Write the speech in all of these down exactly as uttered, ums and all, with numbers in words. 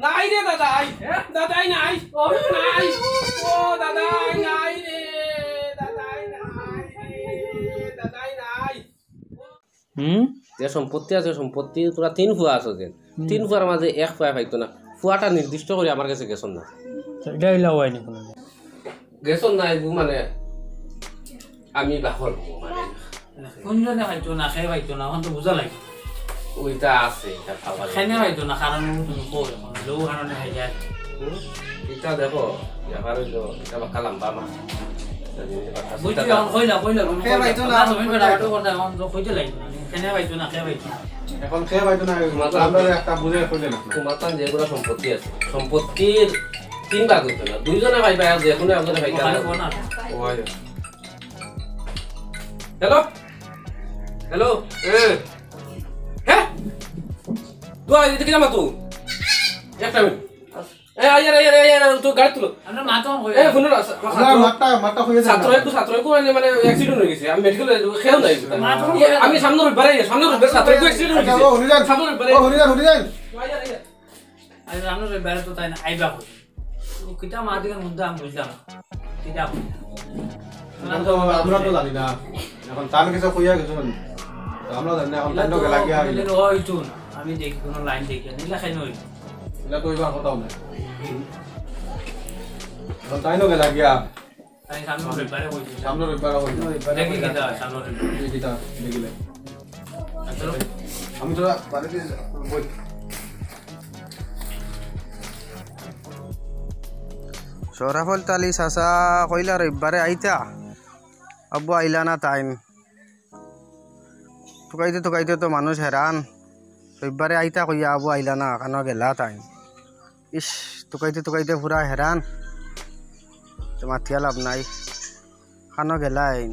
নাই রে দাদাই, দাদাই নাই, ও নাই, ও দাদাই নাই রে, দাদাই নাই রে, দাদাই নাই। হুম? যে সম্পত্তি আছে, সম্পত্তি তোরা তিন ফুয়া আছো যে, হুম। তিন ফুয়ার মাঝে এক ফুয়া পাইতো না, ফুয়াটা নির্দিষ্ট করি আমার গেছে গেছইন না। তো ইটা অইলা অয় নি কুনু? গেছইন না, এগু মানে আমি বাহর মানে। কুনজনে পাইতো না, কে পাইতো না, অখন তো বুঝা লাগে। ওইটা আছে, ইটা খাবার। কেনে পাইতো না, কারণ তুমি কও অখন, লউ কারণে পাই যায়। হুম? ইটা দেখো, ব্যাপার অইলো, ইটা বাক্কা লম্বা মাছ। বুঝছি, অখন কইলা, কইলা, তুমি কে পাইতো না, না, তুমি কইলা। বেটা, অখন তো কইতে লাগে। কেনে পাইতো না, কে পাইতো না? অখন কে পাইতো না, মাথা আমরা একটা বুঝে কইলে না। তোমার তান যেগুলা সম্পত্তি আছে, সম্পত্তির তিন ভাগ অইতো না, দুইজনে পাইবা, আর যে কুনু একজনে পাইতা না। ওখানে কোন আছে? ওই। হ্যালো? হ্যালো? এ। হ্যাঁ? তুই আয়, এদিকে যা মা তুই। একটা মিনিট। এ, আয়, আয়, আয়, আয়, আয়, তুই গাড়ি তুলো। আমরা মাথা হয়ে এ, ফোন রাখ। আমরা মাথা, মাথা হয়ে যায় ছাত্র না। একটু, ছাত্র একটু মানে, মানে, অ্যাক্সিডেন্ট হয়ে গেছে। আমি মেডিকেল খেয়াল নাই। মাথা এ, আমি সামনে রবিবারে, সামনে রবিবারে ছাত্র একটু অ্যাক্সিডেন্ট হয়ে আচ্ছা, গেছে। ও, হরিদান। সামনে রবিবারে। ও, হরিদান, হরিদান। আয়, আয়, আয়। আরে, আমরা তো বাইরে তো তাই না, আইবা কই? ও কিতা মার দিকে মুদ্দা আমি বুঝলাম না। কিতা কই? অখন তো আমরা তো জানি না। অখন তার কাছে কইয়া গেছইন। তো আমরা জানি না, অখন তাইন গেলা গিয়া। অইতো না। আমি দেখি কুনু লাইন দেখি না। ইলা কেনে অইলো? ইলা তো অইবার কথাও না। অখন তাইন গেলা গিয়া। তাই সামনে রবিবারে কইছি। সামনে রবিবারে কইছি। দেখি কিতা অয় সামনে রবিবারে। দেখি কিতা, দেখিলে। আচ্ছা। আমি তো বাড়িতে বই। শরাফুল আলী চাচা কইলা রবিবারে আইতা, আব্বু আইলা না তাইন। তুকাইতে তুকাইতে তো মানুষ হেরান। রবিবারে আইতা কইয়া আব্বু আইলা না, কানো গেলা তাইন। ইস, তুকাইতে তুকাইতে পুরা হেরান। তো মাতিয়া লাভ নাই। কানো গেলাইন।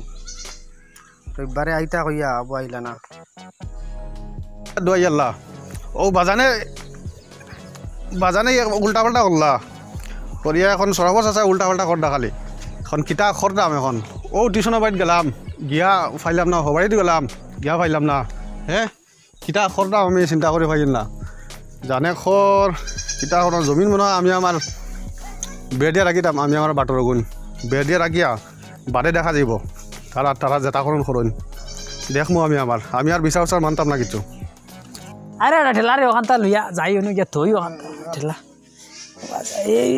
রবিবারে আইতা কইয়া আব্বু আইলা না। দোয়াই আল্লাহ। ও বাজানে, বাজানে ইয়ে উল্টা পাল্টা করলা। করিয়া অখন শরাফুল চাচা উল্টা পাল্টা করলা খালি। অখন কিতা করতাম অখন? ও টিউশনর বাড়িত গেলাম, গিয়া পাইলাম না, হবাড়িত গেলাম, গিয়া পাইলাম না। হে? কিতা করতাম আমি চিন্তা করি পাই না। জানে কর, কিতা করতাম, জমিন মনে অয় আমি আমার বেড় দিয়া রাখিতাম, আমি আমার বাটর গুণ বেড় দিয়া রাখিয়া বাদে দেখা যাইব। তারা, তারা যেতা করইন করইন। দেখমু আমি আমার, আমি আর বিচার উচার মানতাম না কিছু। আরে, আরে, ঠেলা রে, অখানতা লইয়া যাই, অনো গিয়া থই অখানতা, ঠেলা। এই,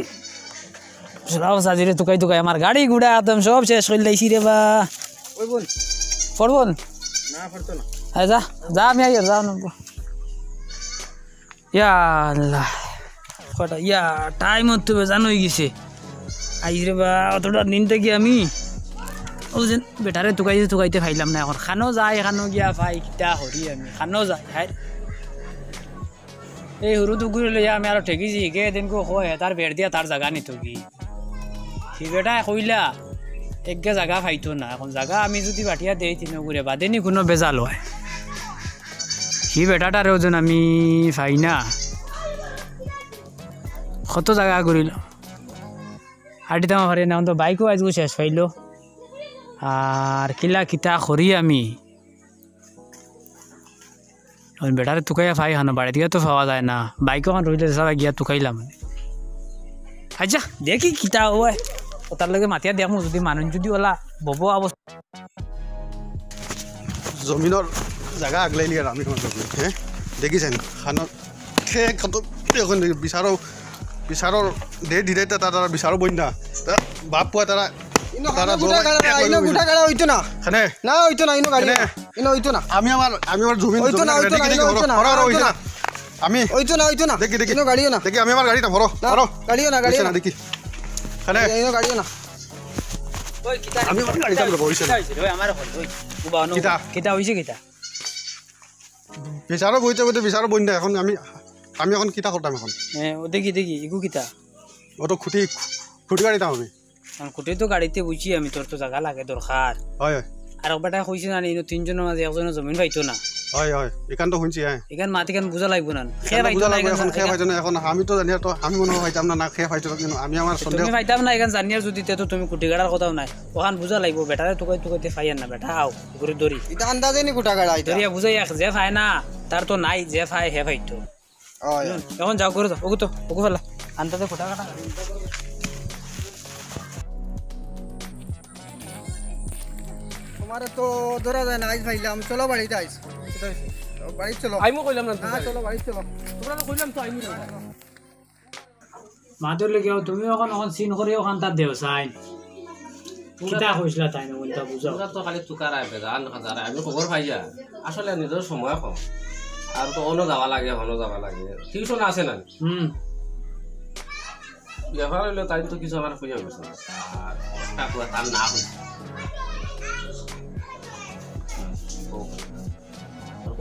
সব সাজিরে তুকাই তুকাই আমার গাড়ি ঘোড়া একদম সব শেষ করিলাইছি রে বা। ওই বোন। পড়বো না? না, পড়তো না। আরে যা, যা, আমি আইয়ার, যা, নব্বো। ইয়া আল্লাহ। কটা, ইয়া, টাইম অতো বেজান অই গেছে। আইজ রে বা, অতটা দিন থাকি আমি, ও যে বেটারে তুকাইতে তুকাইতে পাইলাম না অখন। কানো যাই, কানো গিয়া পাই, কিতা করি আমি, কানো যাই, হায়। এই হুরু দুগুরে লইয়া আমি আরো ঠেকিছি, কে দিন কো কয়, তার বেড় দিয়া তার জাগা নিতো কি। হি বেটায় কইলা, একে জাগা পাইতো না। অখন জাগা আমি যুদি বাটিয়া দেই তিনগুরে, বাদে নি কুনু বেজাল অয়। হি বেটাটারেও যেন আমি পাই না। কত জাগা ঘুরিলাম। হাঁটিতাম পারি না, অখন তো বাইকও আইজকু শেষ পাইলো। আর কিলা কিতা করি আমি। অখন বেটারে তুকাইয়া পাই কানো, বাড়িত গিয়া তো পাওয়া যায় না। বাইক অখান রইলে সবাই গিয়া তুকাইলাম। আচ্ছা, দেখি কিতা অয়। ও তার লগে মাতিয়া দেখমু, যুদি মানুষ যুদি অলা বব অবস্থা। জমিনর জাগা আগলাইলি আর আমি অখন জমিন, হ্যাঁ? দেখিছেন, কানো ঠেক কত, অখন দেখি বিচারও, বিচারর দে দিলে তা তারা বিচারও বইন না। তা বাপ পুয়া তারা, ইনো তারা কানো গুটা দোয়া গাড়া, এক ইনো লগে গুটা গাড়া অইতো না। কেনে? না, অইতো না, ইনো গাড়ি কেনে? না। ইনো অইতো না। আমি আমার, আমি আমার জমিন, অইতো জমিন না, আগে অইতো দেখি, না, দেখি, ইনো হরো, অইতো না, হরো, হরো, অইতো অইতো না। না। আমি অইতো না, অইতো না। দেখি, দেখি। ইনো গাড়িও না। দেখি, আমি আমার গাড়িটা ভরো, না, ভরো। গাড়িও না, গাড়িও অইছে না। না, দেখি। কেনে? ইনো গাড়িও না। ওই, কিতা? আমি আমার গাড়িটা ভরো, অইছে না। কিতা অইছে রে? ওই, আমার হল, ওই। উবা, অনো কিতা? উবা। কিতা অইছে কিতা? বিচারও বইতে বইতে বিচারও বইন না। অখন আমি, আমি অখন কিতা করতাম অখন? এ, ও দেখি, দেখি, ইগু কিতা? ও তো খুঁটি, খুঁটি গাড়িতাম আমি। কারণ খুঁটি তো গাড়িতে বুঝছি আমি, তোর তো জাগা লাগে দরকার। হয়, হয়। আর এক বেটায় কইছে না, ইনো তিনজনর মাঝে একজনর জমিন পাইতো না। হয়, হয়, ইখান তো হুনছি, হ্যাঁ। ইখান মাত ইখান বুঝা লাগবো না। ইখান তো বুঝা লাগবো, অখন কে পাইতো না, অখন আমি তো জানি আর তো, আমি মনে হয় পাইতাম না, না কে পাইতো, কিন্তু আমি আমার সন্দেহ। তুমি পাইতাম না, ইখান জানিয়ার যদি তে তো তুমি কুটি কাটার কথাও নাই। অখান বুঝা লাগবো, বেটারে তুকাই তুকাইতে পাইয়ার না, বেটা আও, ঘুরে ধরি। ইটা আন্দাজে নি কুটা কাটা ইটা। ধরিয়া বুঝাই এক, যে পায় না, তার তো নাই, যে পায় হে পাইতো। অয়, অয়। অখন যাও, ঘরো যাও, ওগু তো, ওগু ফালা। আন্দাজে কুটা কাটা। তোমারে তো ধরা যায় না, আইজ পাইলাম। চলো বাড়িত আইজ। বাড়িত চলো। আইমু কইলাম না তো। হ্যাঁ, চলো, বাড়িত চলো। তোমরা তো কইলাম তো আইমু না। মাদুর লেগে তুমি অখন, অখন সিন করি অখান তার দেও সাইন। কিতা কইছলা তাই না, ওইটা বুঝাও। তোমরা তো খালি তুকার আইবে, জান, জান, আমি খবর পাইয়া। আসলে নিজর সময় কম। আর তো অনো যাওয়া লাগে, অনো যাওয়া লাগে। টিউশন আছে না? হুম। ব্যাপার অইলো, তাই তো কিছু আমার কইয়া গেছে। আর একটা কথা তার না হইছে।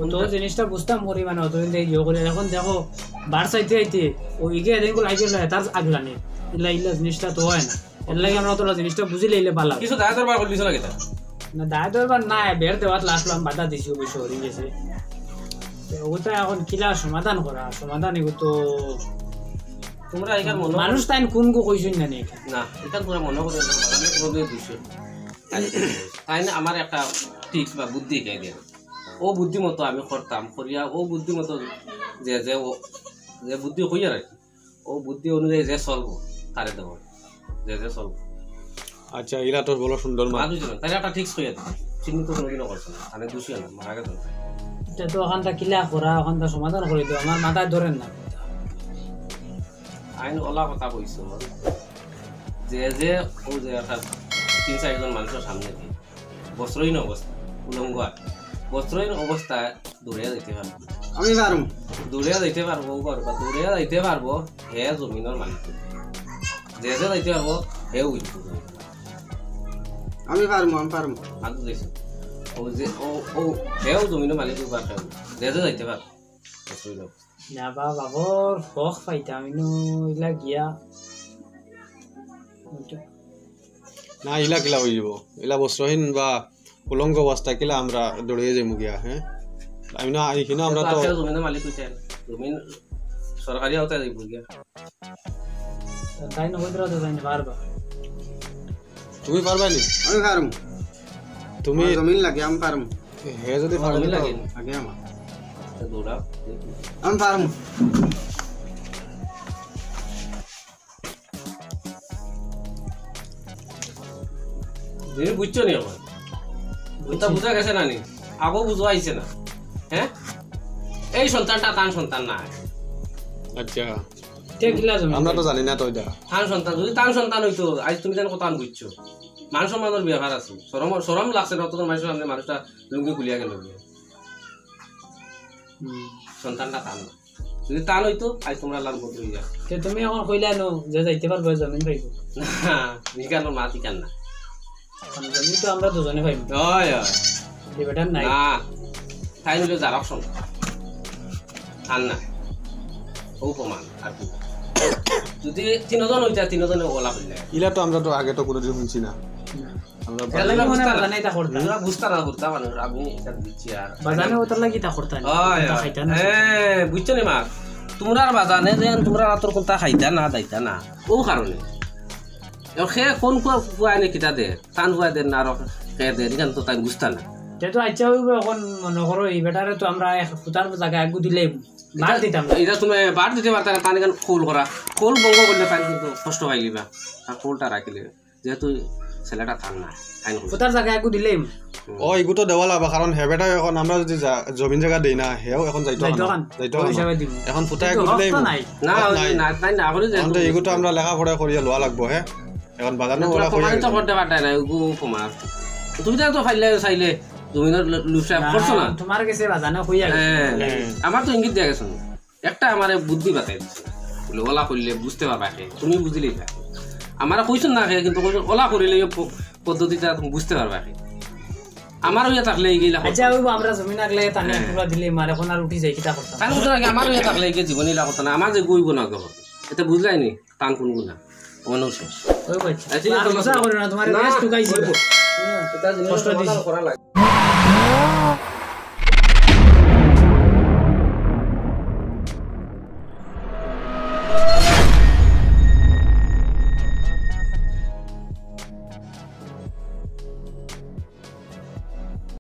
ও তো জিনিসটা বুঝতাম করি মানে, অতদিন থেকে ইয়ে করি। অখন দেখো, বার চাইতে চাইতে, ও ইগে এদিন গুলো আইগে যায়, তার আগলা নেই। ইলা, ইলা জিনিসটা তো হয় না। এর লাগি আমরা অতলা জিনিসটা বুঝিলে ইলে ভালা। কিছু দায় দরবার করলিছ না কিতা? না, দায় দরবার নাই, বের দেওয়াত লাস্ট আমি বাধা দিছি, অবশ্য হরি গেছে। তো ওটা অখন কিলা সমাধান করা, সমাধান এগো তো তোমরা এখান মনে মানুষ তাইন কোন গো কইছইন না নি? না, এখান তোমরা মনে করে না, বাগানে কোনো দিন দুইশো। তাই না, আমার একটা টিপস বা বুদ্ধি কে দেন। ও বুদ্ধি মতো আমি করতাম, করিয়া ও বুদ্ধি মতো যে, যে ও, যে বুদ্ধি কইয়া রাখি, ও বুদ্ধি অনুযায়ী যে চলবো, তারে দেবো, যে, যে চলবো। আচ্ছা, ইলা তো বড় সুন্দর মা। আর দুইজন, তাহলে একটা ঠিক হইয়া দিবে। চিহ্নিত কোনোদিনও করছে না, মানে দোষী না, মারা গেছে না। এটা তো ওখানটা কিলা করা, ওখানটা সমাধান করে দিও, আমার মাথায় ধরেন না। আইন ওলা কথা কইছো, যে, যে, ও যে একটা তিন চারজন মানুষের সামনে দিয়ে বস্ত্রহীন অবস্থা, উলঙ্গ আর বস্ত্রহীন অবস্থায় দৌড়িয়া যাইতে পারবো। আমি পারমু। দৌড়িয়া যাইতে পারবো, ও পারবো, দৌড়িয়া যাইতে পারবো, হে জমিনের মালিক। যে যে যাইতে পারবো, হে উঠবো। আমি পারমু, আমি পারমু। আর বুঝাইছো? ও যে, ও, ও, হেও জমিনের মালিক, ও পারবো। যে যে যাইতে পারবো। বস্ত্রহীন অবস্থা। না বা বাবর হক পাইতাম, ইনো ইলা গিয়া। না, ইলা কিলা হয়ে যাব? ইলা বস্ত্রহীন বা উলঙ্গ অবস্থা কিলা আমরা দৌড়িয়ে যাইমু গিয়া, হ্যাঁ? আমি না, এই হিনো আমরা তো তো আজকাল জমিনের মালিক হইছে, জমিন সরকারি আওতায় যাইব গিয়া। তাই না, ওই তো তাই না, পারবা। তুমি পারবা নি? আমি পারমু। তুমি আমার জমিন লাগে, আমি পারমু। হে যদি তোমার পারে জমিন তো লাগে? আগে আমার। তো দৌড়াও। আমি পারমু। তুমি বুঝছো নি আমার? বুঝছি। বুঝা গেছে না নি? আগেও বুঝা আইছে না। হ্যাঁ? এই সন্তানটা তান সন্তান না। আচ্ছা। তে কিলা জমিন আমরা তো পাইছে? জানি না তো এটা। তান সন্তান, যদি তান সন্তান হইতো, আজ তুমি জানো কত আন বুঝছো? মান সম্মানের ব্যাপার আছে। শরম, শরম লাগছে না, অত মানুষের সামনে মানুষটা লুঙ্গি খুলিয়া গেল। হুম। সন্তানটা তান না। যদি তান হইতো, আজ তোমরা আল্লাহর মতো হইয়া। তে তুমি এখন কইলা নো যে যাইতে পারবো, জমিন পাইবো। না, নিকানোর মা ঠিকান না। মানে জমিন তো আমরা দুজনে পাইবো। হয়, হয়। এই বেটার নাই। না, তাই হইলে যারা সন্তান। আর না। ও প্রমাণ, আর কি। যদি তিনজন হইতা, তিনজনে ওলা হইলে। ইলা তো আমরা তো আগে তো কোনোদিন শুনছি না। না। আমরা এর লাগি বাজানে বুঝতা না। বাজানে এটা করতা। তোমরা বুঝতা না, করতা মানে, আমি এটা বুঝছি আর। বাজানে ওটার লাগি এটা করতা না। হয়, এটা হয়। খাইতা না। হ্যাঁ, বুঝছো নি মা? তোমরা আর বাজানে যে তোমরা রাতর কোনটা খাইতা না, যাইতা না। ও কারণে। এবার খে কোন কুয়া, কুয়া এনে কিতা দে? তান কুয়া দে না, আর খে দে, এখান তো তাই বুঝতা না। তে তো আচ্ছা হইব, এখন মনে করো এই বেটারে তো আমরা এক ফুতার জায়গায় আগু দিলে বাদ দিতাম না। এটা তুমি বাদ দিতে পারতা না, তান এখান খোল করা। খোল ভঙ্গ করলে তান কিন্তু কষ্ট পাইলিবা। আর খোলটা রাখিলে। যেহেতু ছেলেটা তার না, তাই না? ফুতার জায়গায় একটু দিলেই। হুম। ও, এগু তো দেওয়া লাগবে, কারণ হে বেটা এখন আমরা যদি জা-, জমিন জায়গা দেই না, হেও এখন যাইতো যাইতো না। কান। যাইতো ওই কান। হিসাবে দিব। এখন ফুতা কিন্তু একটু হক দিলেই তো নাই। না, হক ওই নাই। না, তাই না, এখন যে এখন তো এগু তো আমরা লেখাপড়া করিয়া লওয়া লাগবো, হ্যাঁ? এখন বাজানো না, ওরা তোমরা করিয়া প্রমাণিত গেছে। করতে পারতায় না, এগু উপমা। তুমি তো, তো ফাইলে চাইলে জমিনের লু-, লুসা না, করছো না? তোমার কাছে বাজানো কইয়া গেছে। হ্যাঁ, হ্যাঁ। আমার তো ইঙ্গিত দিয়া গেছো। একটা আমারে বুদ্ধি বাতাই দিছে। বলে, "ওলা করলে বুঝতে পারবা কে, তুমি বুঝলেই না।" আমারে কইছেন না কে, কিন্তু কইছেন, "ওলা করিলে এই প-, পদ্ধতিটা তুমি বুঝতে পারবা কে।" আমার হইয়া থাকলে এই গিলা আচ্ছা, করতাম। ওই আমরা জমিন আগলে তানে হ্যাঁ। পুরা দিলে মারে কোন আর উঠি যাই, কিতা করতাম? তাহলে বুঝতে লাগে, আমার হইয়া থাকলে এই জীবনে ইলা করতাম না, আমার যে গইব না গো। এটা বুঝলাই নি? তান কোন গুণা? মনে শেষ। ওই ভাই, আচ্ছা, আর ঠিক আছে, গুসা করো না, তোমার না, বেশ টুকাইছি। ওই তো। এটা জিনিস কষ্ট সমাধান দিছি। করা লাগে।